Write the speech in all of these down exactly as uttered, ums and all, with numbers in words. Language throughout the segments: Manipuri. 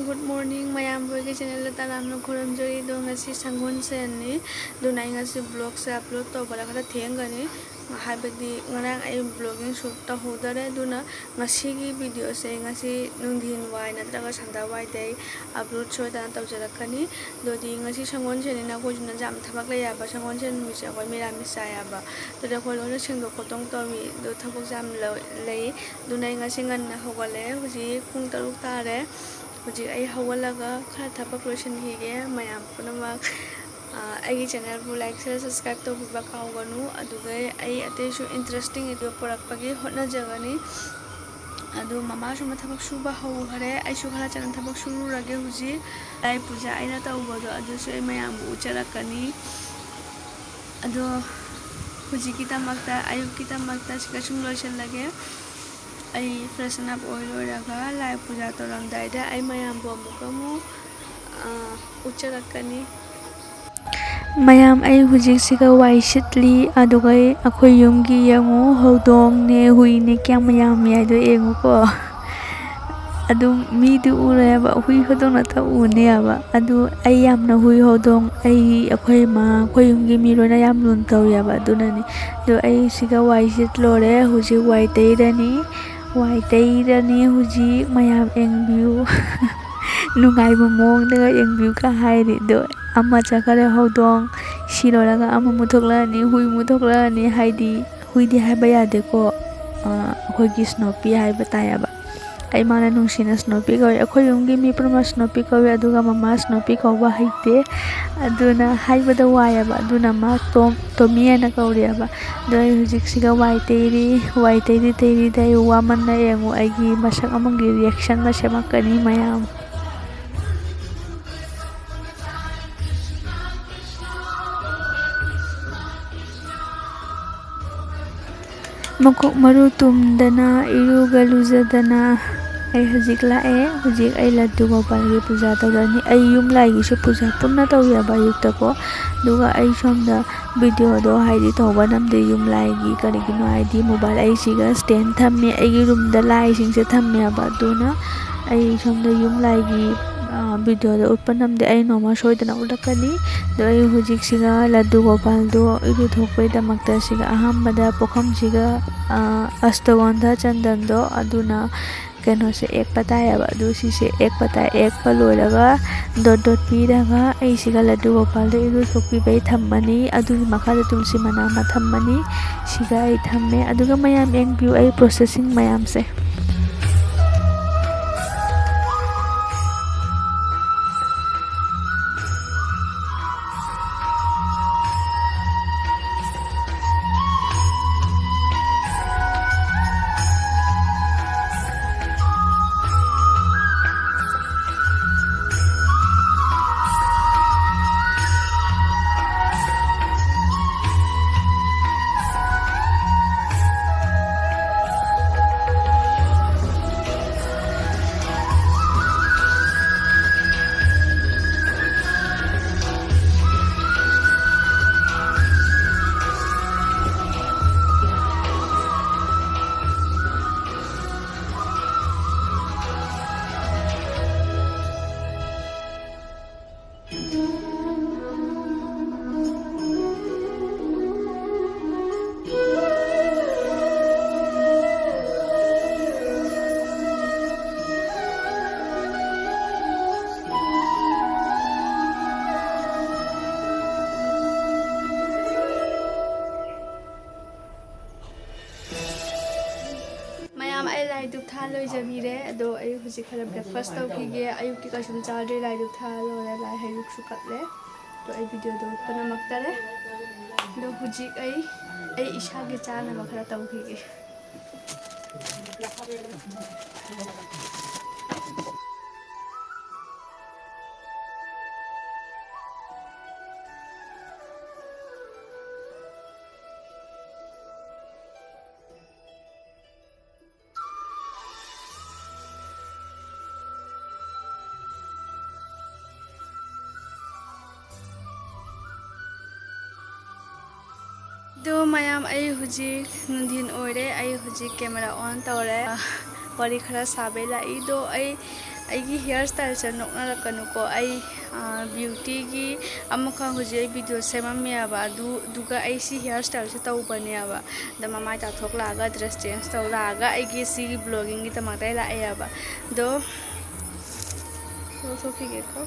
Good morning ꯃꯌꯥꯝꯕꯨ ꯑꯩꯒꯤ channelꯗ ꯇꯔꯥꯝꯅ ꯈꯨꯔꯨꯝꯖꯔꯤ꯫ ꯑꯗꯣ ꯉꯁꯤ ꯁꯪꯒꯣꯜꯁꯦꯟꯅꯤ, ꯑꯗꯨꯅ ꯑꯩ ꯉꯁꯤ vlogꯁꯦ upload ꯇꯧꯕꯗ ꯈꯔ ꯊꯦꯡꯒꯅꯤ꯫ ꯍꯥꯏꯕꯗꯤ ꯉꯔꯥꯡ ꯑꯩ vlogging shoot ꯇꯧꯍꯧꯗꯔꯦ, ꯑꯗꯨꯅ ꯉꯁꯤꯒꯤ videoꯁꯦ ꯉꯁꯤ ꯅꯨꯡꯊꯤꯟ ꯋꯥꯏ ꯅꯠꯇ꯭ꯔꯒ ꯁꯟꯗꯥꯋꯥꯏꯗ ꯑꯩ upload ꯁꯣꯏꯗꯅ ꯇꯧꯖꯔꯛꯀꯅꯤ꯫ ꯑꯗꯨꯗꯤ ꯉꯁꯤ ꯁꯪꯒꯣꯜꯁꯦꯟꯅꯤꯅ ꯑꯩꯈꯣꯏꯁꯨ ꯅꯖꯥꯝ ꯊꯕꯛ ꯂꯩ ꯍꯥꯏꯕ, ꯁꯪꯒꯣꯜꯁꯦꯟ ꯅꯨꯃꯤꯠꯁꯦ ꯑꯩꯈꯣꯏ ꯃꯤꯔꯥꯃꯤꯁ ꯆꯥꯏ ꯍꯥꯏꯕ꯫ ꯑꯗꯨꯗ ꯑꯩꯈꯣꯏ ꯂꯣꯏꯅ ꯁꯦꯡꯗꯣꯛ ꯈꯣꯠꯇꯣꯛ ꯇꯧꯏ꯫ ꯑꯗꯣ ꯊꯕꯛꯁꯦ ꯌꯥꯝ ꯂ-, ꯂꯩ꯫ ꯑꯗꯨꯅ ꯑꯩ ꯉꯁꯤ ꯉꯟꯅ ꯍꯧꯒꯠꯂꯦ꯫ ꯍꯧꯖꯤꯛ ꯄꯨꯡ ꯇꯔꯨꯛ ꯇꯥꯔꯦ꯫ ꯍꯧꯖꯤꯛ ꯑꯩ ꯍꯧꯒꯠꯂꯒ ꯈꯔ ꯊꯕꯛ ꯂꯣꯏꯁꯤꯟꯈꯤꯒꯦ꯫ ꯃꯌꯥꯝ ꯄꯨꯝꯅꯃꯛ, ꯑ, ꯑꯩꯒꯤ channelꯕꯨ like, share, subscribe ꯇꯧꯕꯤꯕ ꯀꯥꯎꯒꯅꯨ꯫ ꯑꯗꯨꯒ ꯑꯩ ꯑꯇꯩꯁꯨ interesting video ꯄꯨꯔꯛꯄꯒꯤ ꯍꯣꯠꯅꯖꯒꯅꯤ꯫ ꯑꯗꯨ ꯃꯃꯥꯁꯨ ꯃꯊꯕꯛ ꯁꯨꯕ ꯍꯧꯈꯔꯦ꯫ ꯑꯩꯁꯨ ꯈꯔ ꯆꯠꯅ ꯊꯕꯛ ꯁꯨꯔꯨꯔꯒꯦ꯫ ꯍꯧꯖꯤꯛ ꯂꯥꯏ ꯄꯨꯖꯥ ꯑꯩꯅ ꯇꯧꯕꯗꯣ ꯑꯗꯨꯁꯨ ꯑꯩ ꯃꯌꯥꯝꯕꯨ ꯎꯠꯆꯔꯛꯀꯅꯤ꯫ ꯑꯗꯣ ꯍꯧꯖꯤꯛꯀꯤꯗꯃꯛꯇ, ꯑꯌꯨꯛꯀꯤꯗꯃꯛꯇ ꯁꯤꯒ ꯁꯨꯝ ꯂꯣꯏꯁꯤꯜꯂꯒꯦ꯫ ꯑꯩ freshen up ꯑꯣꯏ ꯂꯣꯏꯔꯒ ꯂꯥꯏ ꯄꯨꯖꯥ ꯇꯧꯔꯝꯗꯥꯏꯗ ꯑꯩ ꯃꯌꯥꯝꯕꯨ ꯑꯃꯨꯛꯀ ꯑꯃꯨꯛ, ꯑ, ꯎꯠꯆꯔꯛꯀꯅꯤ꯫ ꯃꯌꯥꯝ, ꯑꯩ ꯍꯧꯖꯤꯛꯁꯤꯒ ꯋꯥꯏ ꯁꯤꯠꯂꯤ, ꯑꯗꯨꯒ ꯑꯩꯈꯣꯏ ꯌꯨꯝꯒꯤ ꯌꯦꯡꯉꯨ, ꯍꯧꯗꯣꯡꯅꯦ, ꯍꯨꯏꯅꯦ, ꯀꯌꯥꯝ ꯌꯥꯝꯃꯤ ꯍꯥꯏꯗꯣ ꯌꯦꯡꯉꯨꯀꯣ꯫ ꯑꯗꯨꯝ ꯃꯤꯗꯤ ꯎꯔꯣꯏ ꯍꯥꯏꯕ, ꯍꯨꯏ ꯍꯧꯗꯣꯡ ꯅꯠꯇ ꯎꯅꯤ ꯍꯥꯏꯕ꯫ ꯑꯗꯨ ꯑꯩ ꯌꯥꯝꯅ ꯍꯨꯏ ꯍꯧꯗꯣꯡ, ꯑꯩ, ꯑꯩꯈꯣꯏ ꯏꯃꯥ, ꯑꯩꯈꯣꯏ ꯌꯨꯝꯒꯤ ꯃꯤ ꯂꯣꯏꯅ ꯌꯥꯝ ꯂꯨꯅ ꯇꯧꯏ ꯍꯥꯏꯕ, ꯑꯗꯨꯅꯅꯤ꯫ ꯑꯗꯨ ꯑꯩ ꯁꯤꯒ ꯋꯥꯏ ꯁꯤꯠ ꯂꯣꯏꯔꯦ, ꯍꯧꯖꯤꯛ ꯋꯥꯏ ꯇꯩꯔꯅꯤ, ꯋꯥꯏ ꯇꯩꯔꯅꯤ ꯍꯧꯖꯤꯛ꯫ ꯃꯌꯥꯝ ꯌꯦꯡꯕꯤꯌꯨ꯫ ꯅꯨꯡꯉꯥꯏꯕ ꯃꯑꯣꯡꯗꯒ ꯌꯦꯡꯕꯤꯌꯨ ꯀ ꯍꯥꯏꯔꯤ꯫ ꯑꯗꯣ ꯑꯃ ꯆꯠꯈꯔꯦ ꯍꯧꯗꯣꯡ, ꯁꯤ ꯂꯣꯏꯔꯒ ꯑꯃꯃꯨꯛ ꯊꯣꯛꯂꯛꯑꯅꯤ, ꯍꯨꯏꯃꯨꯛ ꯊꯣꯛꯂꯛꯑꯅꯤ꯫ ꯍꯥꯏꯗꯤ ꯍꯨꯏꯗꯤ ꯍꯥꯏꯕ ꯌꯥꯗꯦꯀꯣ, ꯑ, ꯑꯩꯈꯣꯏꯒꯤ ꯁ꯭ꯅꯣꯄꯤ ꯍꯥꯏꯕ ꯇꯥꯏꯌꯦꯕ꯫ ꯑꯩ ꯃꯥꯅ ꯅꯨꯡꯁꯤꯅ ꯁ꯭ꯅꯣꯄꯤ ꯀꯧꯏ꯫ ꯑꯩꯈꯣꯏ ꯌꯨꯝꯒꯤ ꯃꯤ ꯄꯨꯝꯅꯃꯛ ꯁ꯭ꯅꯣꯄꯤ ꯀꯧꯏ, ꯑꯗꯨꯒ ꯃꯃꯥ ꯁ꯭ꯅꯣꯄꯤ ꯀꯧꯕ ꯍꯩꯇꯦ, ꯑꯗꯨꯅ ꯍꯥꯏꯕꯗ ꯋꯥꯏꯌꯦꯕ꯫ ꯑꯗꯨꯅ ꯃꯥ ꯇꯣꯝ-, ꯇꯣꯝꯃꯤ ꯍꯥꯏꯅ ꯀꯧꯔꯦꯕ꯫ ꯑꯗꯣ ꯑꯩ ꯍꯧꯖꯤꯛꯁꯤꯒ ꯋꯥꯏ ꯇꯩꯔꯤ, ꯋꯥꯏ ꯇꯩꯔꯤ ꯇꯩꯔꯤꯗ ꯑꯩ ꯋꯥꯃꯟꯅ ꯌꯦꯡꯉꯨ, ꯑꯩꯒꯤ ꯃꯁꯛ ꯑꯃꯒꯤ reaction ꯑꯃ ꯁꯦꯝꯃꯛꯀꯅꯤ ꯃꯌꯥꯝ꯫ ꯃꯀꯣꯛ ꯃꯔꯨ ꯇꯨꯝꯗꯅ, ꯏꯔꯨꯒ ꯂꯨꯖꯗꯅ ꯑꯩ ꯍꯧꯖꯤꯛ ꯂꯥꯛꯑꯦ꯫ ꯍꯧꯖꯤꯛ ꯑꯩ ꯂꯗꯨ ꯒꯣꯄꯥꯜꯒꯤ ꯄꯨꯖꯥ ꯇꯧꯔꯅꯤ꯫ ꯑꯩ ꯌꯨꯝ ꯂꯥꯏꯒꯤꯁꯨ ꯄꯨꯖꯥ ꯄꯨꯟꯅ ꯇꯧꯋꯦꯕ ꯑꯌꯨꯛꯇꯀꯣ꯫ ꯑꯗꯨꯒ ꯑꯩ ꯁꯣꯝꯗ videoꯗꯣ ꯍꯥꯏꯗꯤ ꯇꯧꯕ ꯅꯝꯗꯦ ꯌꯨꯝ ꯂꯥꯏꯒꯤ꯫ ꯀꯔꯤꯒꯤꯅꯣ ꯍꯥꯏꯗꯤ mobile ꯑꯩꯁꯤꯒ stand ꯊꯝꯃꯦ, ꯑꯩꯒꯤ roomꯗ ꯂꯥꯏꯁꯤꯡꯁꯦ ꯊꯝꯃꯦꯕ꯫ ꯑꯗꯨꯅ ꯑꯩ ꯁꯣꯝꯗ ꯌꯨꯝ ꯂꯥꯏꯒꯤ, ꯑ, video ꯗ ꯎꯠꯄ ꯅꯝꯗꯦ꯫ ꯑꯩ ꯅꯣꯡꯃ ꯁꯣꯏꯗꯅ ꯎꯠꯂꯛꯀꯅꯤ꯫ ꯑꯗꯣ ꯑꯩ ꯍꯧꯖꯤꯛꯁꯤꯒ ꯂꯗꯨ ꯒꯣꯄꯥꯜꯗꯣ ꯏꯔꯨꯊꯣꯛꯄꯒꯤꯗꯃꯛꯇ ꯁꯤꯒ ꯑꯍꯥꯟꯕꯗ ꯄꯨꯈꯝꯁꯤꯒ, ꯑ, ꯑꯁ꯭ꯇꯒꯟꯙ ꯆꯟꯗꯟꯗꯣ ꯑꯗꯨꯅ ꯀꯩꯅꯣꯁꯦ ꯑꯦꯛꯄ ꯇꯥꯏꯌꯦꯕ꯫ ꯑꯗꯨ ꯁꯤꯁꯦ ꯑꯦꯛꯄ ꯇꯥꯏ꯫ ꯑꯦꯛꯄ ꯂꯣꯏꯔꯒ dot dot ꯄꯤꯔꯒ ꯑꯩ ꯁꯤꯒ ꯂꯗꯨ ꯒꯣꯄꯥꯜꯗꯣ ꯏꯔꯨꯊꯣꯛꯄꯤꯕꯩ ꯊꯝꯃꯅꯤ꯫ ꯑꯗꯨꯒꯤ ꯃꯈꯥꯗ ꯇꯨꯜꯁꯤ ꯃꯅꯥ ꯑꯃ ꯊꯝꯃꯅꯤ꯫ ꯁꯤꯒ ꯑꯩ ꯊꯝꯃꯦ꯫ ꯑꯗꯨꯒ ꯃꯌꯥꯝ ꯌꯦꯡꯕꯤꯌꯨ ꯑꯩ processing ꯃꯌꯥꯝꯁꯦ꯫ ꯃꯌꯥꯝ, ꯑꯩ ꯂꯥꯏ ꯙꯨꯞ ꯊꯥ ꯂꯣꯏꯖꯕꯤꯔꯦ꯫ ꯑꯗꯣ ꯑꯩ ꯍꯧꯖꯤꯛ ꯈꯔ breakfast ꯇꯧꯈꯤꯒꯦ꯫ ꯑꯌꯨꯛꯀꯤ ꯀꯩꯁꯨꯝ ꯆꯥꯗ꯭ꯔꯤ, ꯂꯥꯏ ꯙꯨꯞ ꯊꯥ ꯂꯣꯏꯔꯦ, ꯂꯥꯏ ꯍꯩꯔꯨꯛꯁꯨ ꯀꯠꯂꯦ꯫ ꯑꯗꯣ ꯑꯩ video ꯗꯣ ꯎꯠꯄ ꯉꯝꯃꯛꯇꯔꯦ꯫ ꯑꯗꯣ ꯍꯧꯖꯤꯛ ꯑꯩ, ꯑꯩ ꯏꯁꯥꯒꯤ ꯆꯥꯅꯕ ꯈꯔ ꯇꯧꯈꯤꯒꯦ꯫ ꯑꯗꯣ ꯃꯌꯥꯝ, ꯑꯩ ꯍꯧꯖꯤꯛ ꯅꯨꯡꯊꯤꯜ ꯑꯣꯏꯔꯦ꯫ ꯑꯩ ꯍꯧꯖꯤꯛ camera on ꯇꯧꯔꯦ꯫ ꯋꯥꯔꯤ ꯈꯔ ꯁꯥꯕꯩ ꯂꯥꯛꯏꯗꯣ꯫ ꯑꯩ, ꯑꯩꯒꯤ ꯍꯤꯌꯔ ꯁ꯭ꯇꯥꯏꯜꯁꯦ ꯅꯣꯛꯅꯔꯛꯀꯅꯨꯀꯣ꯫ ꯑꯩ, ꯑꯥ, ꯕ꯭ꯌꯨꯇꯤꯒꯤ ꯑꯃꯈꯛ ꯍꯧꯖꯤꯛ ꯑꯩ ꯚꯤꯗꯤꯑꯣ ꯁꯦꯝꯃꯝꯃꯦꯕ, ꯑꯗꯨ, ꯑꯗꯨꯒ ꯑꯩ ꯁꯤ ꯍꯤꯌꯔ ꯁ꯭ꯇꯥꯏꯜꯁꯦ ꯇꯧꯕꯅꯦꯕ꯫ ꯑꯗ ꯃꯃꯥꯏ ꯇꯥꯊꯣꯛ ꯂꯥꯛꯑꯒ, ꯗ꯭ꯔꯦꯁ ꯆꯦꯟꯖ ꯇꯧ ꯂꯥꯛꯑꯒ, ꯑꯩꯒꯤ ꯁꯤꯒꯤ ꯕ꯭ꯂꯣꯒꯤꯡꯒꯤꯗꯃꯛꯇ ꯑꯩ ꯂꯥꯛꯑꯦꯕ꯫ ꯑꯗꯣ ꯂꯧꯊꯣꯛꯈꯤꯒꯦꯀꯣ꯫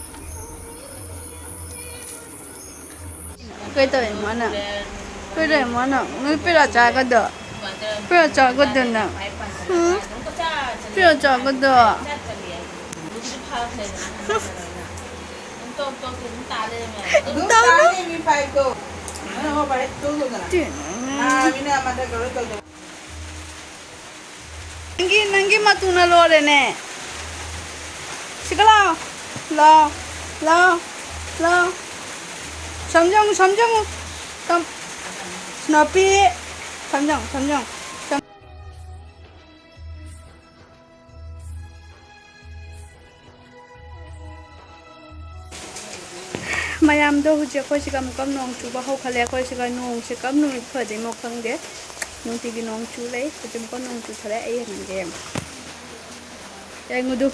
ꯀꯩ ꯇꯧꯔꯤꯅꯣ ꯃꯥꯅ? ꯀꯩ ꯇꯧꯔꯤꯅꯣ ꯃꯥꯅ? ꯅꯣꯏ ꯄꯦꯔꯥ ꯆꯥꯒꯗ꯭ꯔꯣ? ꯄꯦꯔꯥ ꯆꯥꯒꯗ꯭ꯔꯣ ꯅꯪ? ꯎꯝ? ꯄꯦꯔꯥ ꯆꯥꯒꯗ꯭ꯔꯣ? ꯑꯗꯨꯝ ꯇꯧꯅꯨ꯫ ꯇꯥꯅꯤ ꯃꯤ ꯐꯥꯏꯠꯇꯣ꯫ ꯅꯪ ꯍꯣꯏ ꯐꯥꯏꯠ ꯇꯧꯗꯅ꯫ ꯇꯤꯟ꯫ ꯅꯥꯕꯤꯅ ꯑꯃꯗ ꯀꯩꯅꯣ ꯇꯧꯗꯅ꯫ ꯅꯪꯒꯤ, ꯅꯪꯒꯤ ꯃꯇꯨꯅ ꯂꯣꯏꯔꯦꯅꯦ꯫ ꯁꯤꯒ ꯂꯥꯎ꯫ ꯂꯥꯎ꯫ ꯂꯥꯎ꯫ ꯂꯥꯎ꯫ ꯁꯝ ꯌꯦꯡꯉꯨ, ꯁꯝ ꯌꯦꯡꯉꯨ꯫ ꯁꯝ-, ꯅꯥꯄꯤ꯫ ꯁꯝ ꯌꯦꯡꯉꯨ, ꯁꯝ ꯌꯦꯡꯉꯨ꯫ ꯁꯝ-, ꯃꯌꯥꯝꯗꯣ, ꯍꯧꯖꯤꯛ ꯑꯩꯈꯣꯏ ꯁꯤꯒ ꯑꯃꯨꯛꯀ ꯅꯣꯡ ꯆꯨꯕ ꯍꯧꯈꯠꯂꯦ꯫ ꯑꯩꯈꯣꯏ ꯁꯤꯒ ꯅꯣꯡꯁꯦ ꯀꯔꯝ ꯅꯨꯃꯤꯠ ꯐꯗꯣꯏꯅꯣ ꯈꯪꯗꯦ꯫ ꯅꯨꯡꯇꯤꯒꯤ ꯅꯣꯡ ꯆꯨ ꯂꯩ꯫ ꯍꯧꯖꯤꯛ ꯑꯃꯨꯛꯀ ꯅꯣꯡ ꯆꯨꯊꯔꯦ꯫ ꯑꯩ ꯌꯦꯡꯍꯟꯒꯦ, ꯌꯦꯡꯉꯨ꯫ ꯌꯦꯡꯉꯨꯗꯨ꯫